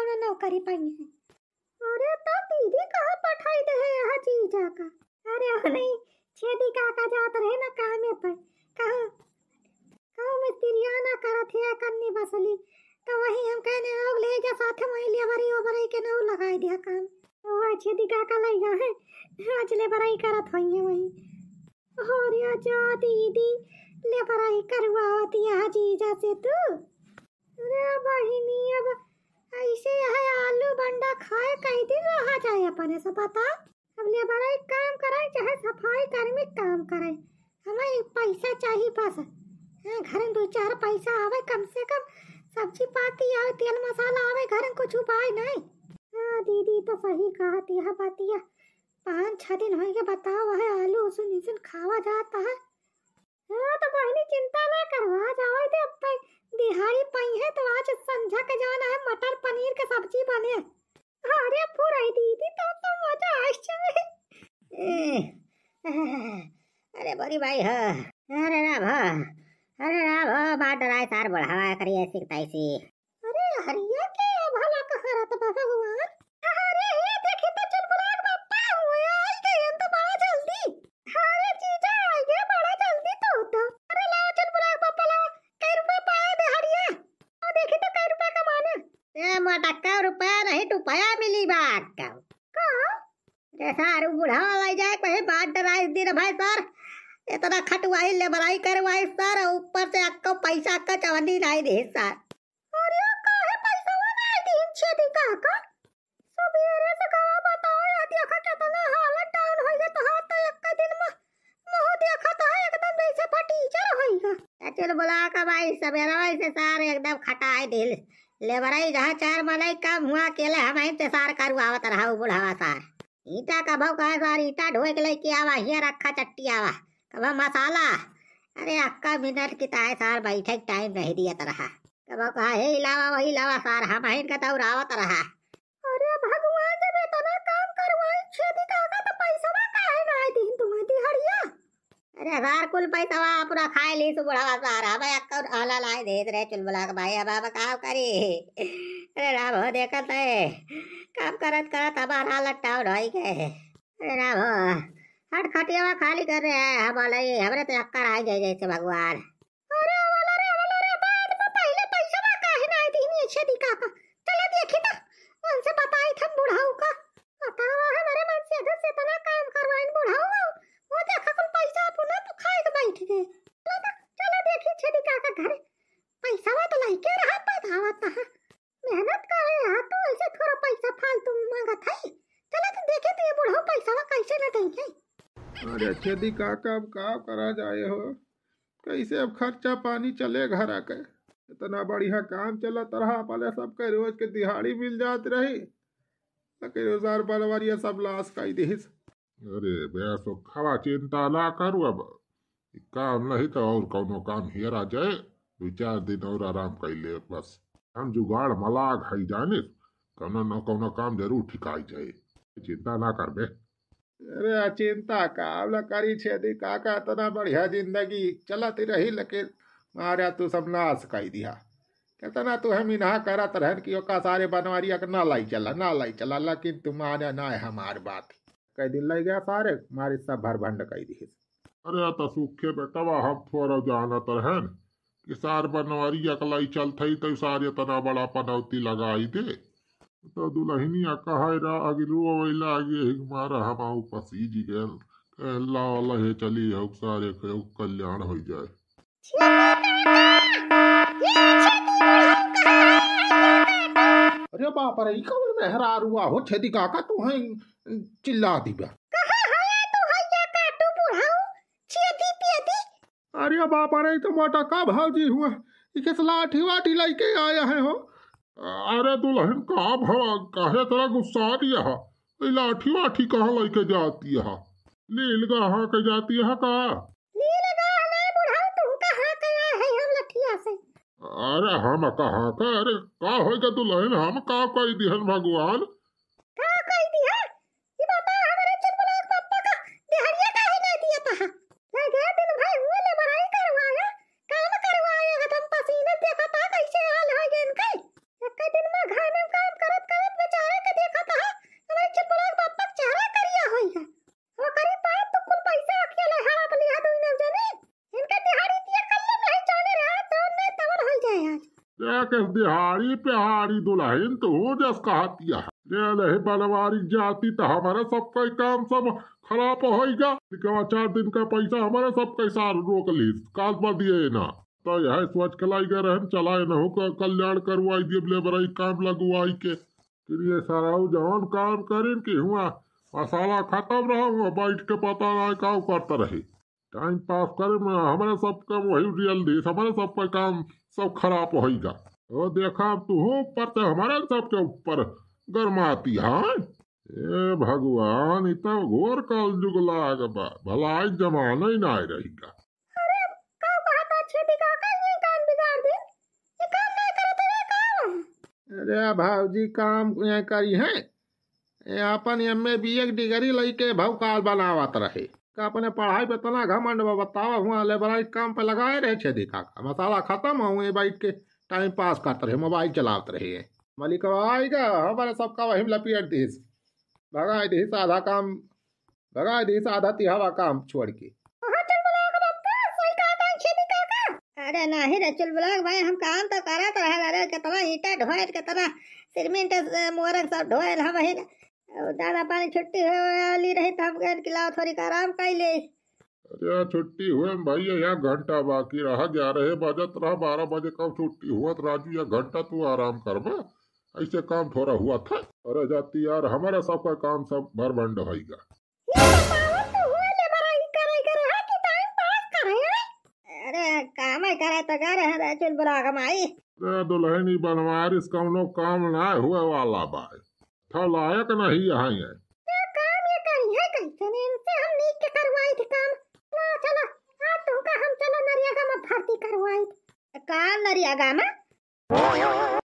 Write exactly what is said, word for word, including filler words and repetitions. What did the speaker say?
कौनो नौकरी पाई है। अरे तब दीदी कहाँ पठाई दे है यहाँ जीजा का? अरे वो नहीं, छेदी काका जात रहे ना कामे पर, कहाँ कहाँ मिस्त्रिया ना करत है कन्नी बसली, तो वही हम कहने लोग ले जा साथ में लेबरी ओबरी के नौ लगाई दिया काम। तो वह छेदी काका लई गए हैं, आज लेबराई करत होइए वही। अरे जा दीदी, लेबराई करवावत यहाँ जीजा से तू। अरे बहिनी, अब ऐसे यह आलू बंडा खाए कई दिन रहा जाए अपने से, बता। अब लेबराई काम करे चाहे सफाई कर्मी काम करे, हमें पैसा चाहिए बस। हाँ, घर में दो चार पैसा आवे कम से कम, सब्जी पाती आवे, तेल मसाला आवे, घर में कुछ उपाय नहीं। हाँ दीदी, तो सही कहत यह बतिया। पाँच छह दिन होइगे, बताओ, वह आलू उसन इसन खावा जाता है। हाँ, तो बहिनी चिंता ना करो, आज आवे दे, अब पे दिहाड़ी पाई है तो आज संझा के जाना है, मटर पनीर के सब्जी बने। अरे फुराई दीदी, तो, तो मजा आ जावे। ए, अरे बोरी भाई हो, अरे राम हो, अरे राम हो, बात डराए सार बढ़ावा करिए सिकताई सी। अरे हरिया के भला कहाँ रहत बा भगवान? अरे हे देखी तो चुलबुलाक बापा हुए, आई गए हम तो बड़ा जल्दी। अरे जीजा आई गए बड़ा जल्दी तो, तो। अरे लाओ चुलबुलाक बापा लाओ, कई रुपया पाए दे हरिया। ओ देखी तो कई रुपया कमाना। ए मोटक्का रुपया नहीं टुपया मिली बा अक्का। का? रे सार, उ बुढ़ावा लई जाए कहीं बात डराई दिन भाई सर, इतना खटवाई लेबराई करवाई सर, ऊपर से अक्का पैसा अक्का चवन्नी नहीं दे सर। अरे काहे पैसा नहीं दीन छेदी काका? सबेरे से गवा बताओ या देखा कितना हालत डाउन हो गया, तो हाथ तो एक दिन में मुँह देखा तो है एकदम जैसे फटीचर होइगा। ए चुलबुलाक भाई, सबेरे से सार एकदम खटाई दिल। लेबराई जहाँ चार मनई कम हुआ, अकेले हम ही से सार करवावत रहा उ बुढ़ावा सार। ईटा कभो कहे सार, ईटा ढोए के लेके आवा, हिया रखा चट्टी आवा। कभो मसाला, अरे अक्का मिनट की ताए सार बैठे के टाइम नहीं दिया तरहा। कभो कहा हे इलावा वही लावा सार, हम ही इनका दौड़ावत रहा। अरे भगवान, जब इतना काम करवाई छेदी काका तो पैसवा काहे ना आई दीन तुम्हें दिहड़िया? अरे सार कुल पैसवा पूरा खाए ली सु बुढ़ावा सार, हमें अक्का आला लाई देत रहे चुलबुलाक भाई, अब हम का करी? अरे राम हो, देखत है काम करत करत हमार हालत डाउन होई गए। अरे राम हो, हट खटियावा खाली कर रहे हैं, हम बोले हमरे तो चक्कर आ गए जैसे भगवान। अरे वाला रे, वाला रे, बाद में पहले पैसवा काहे ना दीनी छेदी काका? चला देखी तो, उनसे बताई थम बुढ़ाऊ का। बतावा हमरे मन से अगर से इतना काम करवाइन बुढ़ाऊ, वो देखा कुल पैसा अपना तो खाए के बैठ गए। चला तो, चला देखी छेदी काका घरे। पैसवा तो लइके रहा, बतावत है। मेहनत करे यहाँ तो ऐसे थोड़ा पैसा फालतू में मांगत है। चला तो देखे तो ये बुढ़ऊ पैसवा कैसे न देंगे। अरे छेदी काका, अब का करा जाए हो, कैसे अब खर्चा पानी चले घर के? इतना बढ़िया काम चलत रहा, पहले सबके रोज के दिहाड़ी मिल जात रही, लेकिन रोजगार बनवरिया सब लाश कई दिहिस। अरे बे सुखवा, चिंता ना करू, अब ई काम नहीं तो और कौनो काम हेरा जाए, दो चार दिन और आराम कर ले बस। हम जुगाड़ मलाग है जानिस, कौनो न कौनो काम जरूर ठिकाई जाए, चिंता ना कर बे। अरे चिंता का अब ला करी छेदी काका, इतना बढ़िया जिंदगी चलत रही, लेकिन मारा तू सब नाश कर दिया। कितना तू हम इन्हा करत रहन कि ओका सारे बनवारी अक ना लाई चला, ना लाई चला, लेकिन तू माना ना है हमार बात। कई दिन लग गया सारे, मारी सब भर भंड कई दिहिस। अरे त सुखे बेटवा, हम थोड़ा जानत रहन कि सार बनवारी अकलाई चलत ही तो सारे इतना बड़ा पनौती लगाई दे। तो दुल्हनिया कहे रा अगिलू अवैला आगे हिग मारा हम आऊ पसीज गयल। कहला वाला हे चली हो सारे के कल्याण हो जाए। अरे बाप रे, ई कौन मेहरारू हो छेदी काका, तू हैं चिल्ला दिबा। कहाँ है तू हैया काटू बुढ़ऊ, छेदी पेदी? अरे बाप रे, ई तो मोटका भौजी हुआ, ई किस लाठी वाठी लइके आया है हो? अरे दुल्हन का भवा, काहे तोरा गुस्सा दिया है? ई लाठी वाठी कहाँ लइके जाती है? लील कहाँ के जाती है का? लील गाह नहीं बुढ़ऊ, तुहका हाँ कया है हम लठिया से। अरे हम कहाँ का, अरे का होइगा दुल्हन, हम का कई दिहन भगवान? का कई दिहा? ई बता, हमरे चुलबुलाक पप्पा का दिहड़िया काहे ना दिया तहा? लगे दिन भर हुए लेबराई करवाया, काम करवाया, एकदम पसीना देखा था कैसे हाल हो गए इनके। एक दिन में घामे में काम करे के दिहाड़ी पिहाड़ी दुलहिन तू जस कहतिया है। ले लहे बनवारी जाती त हमरे सबका काम सब खराब होइगा। इकवा चार दिन का पैसा हमरे सबका सार रोक ली, काल पर दिए ना। तो यह सोच के लाई गए रहन, चला इनहू का कल्याण करवाई दिए, लेबराई काम लगवाई के। फिर ये सारा जौन काम करें कि हुआ मसाला खत्म रहा, हुआ बैठ के पता ना का करता रहे। टाइम पास करे में हमरे सबका वही रियल देश, हमरे सबका काम सब खराब होइगा। ओ देखा, अब तू ऊपर से हमरे सबके ऊपर गरमाती है। ए भगवान, इ तो घोर कलजुग लाग बा, भलाई जमाना ही ना रहेगा। अरे, का कहता छेदी काका, ये काम बिगाड़ दे, ये काम नहीं करत रे काम। अरे भौजी, काम ये करी है, ये अपन एम ए बी ए के डिग्री लइके भौकाल बनावत रहे। का अपने पढ़ाई पे इतना घमंड बा, बतावा, हुआ लेबराई काम पे लगाए रहे छेदी काका, मसाला खत्म हो, हुए बैठ के टाइम पास करत रहे, मोबाइल चलावत रहे। मलिकवा आइगा, हमरे सबका वही में लपेट दिस, भगाई दिस आधा काम, भगाई दिस आधा तिहावा काम छोड़ के। हाँ, चुलबुलाग बप्पा, सही कहता है छेदी काका। अरे नाही रे चुलबुलाग भाई, हम काम तो करत रहे, अरे कितना ईंटा ढोए, कितना सीमेंट, अ, मोरंग सब ढोए हम वही। अउ दादा पानी छुट्टी होए वाली रही तो हम गए कि लाओ थोड़ी आराम कर ले। अरे छुट्टी हुए में भैया, एक घंटा बाकी रहा, ग्यारह बजत रहा, बारह बजे कब छुट्टी हुआ तो राजू, एक घंटा तू आराम करबा, ऐसे काम थोड़ा हुआ था। अरे जाती यार, हमारा सबका काम सब भरभंड होइगा। ये बताओ, तू हुए लेबराई करे के रहा कि टाइम पास करे, हैं? अरे, काम ही करे तो करे हैं रे चुलबुलाग माई। अरे दुलहिनी बनवारिस, कौनो काम ना हुए वाला बा। था लायक नहीं यहाँ है। ये काम ये करी है कैसे ने? इनसे हम नीक के करवाई थी काम। ला चला, आज तुमका हम चला नरियागा में भर्ती करवाई थी। काम नरियागा में?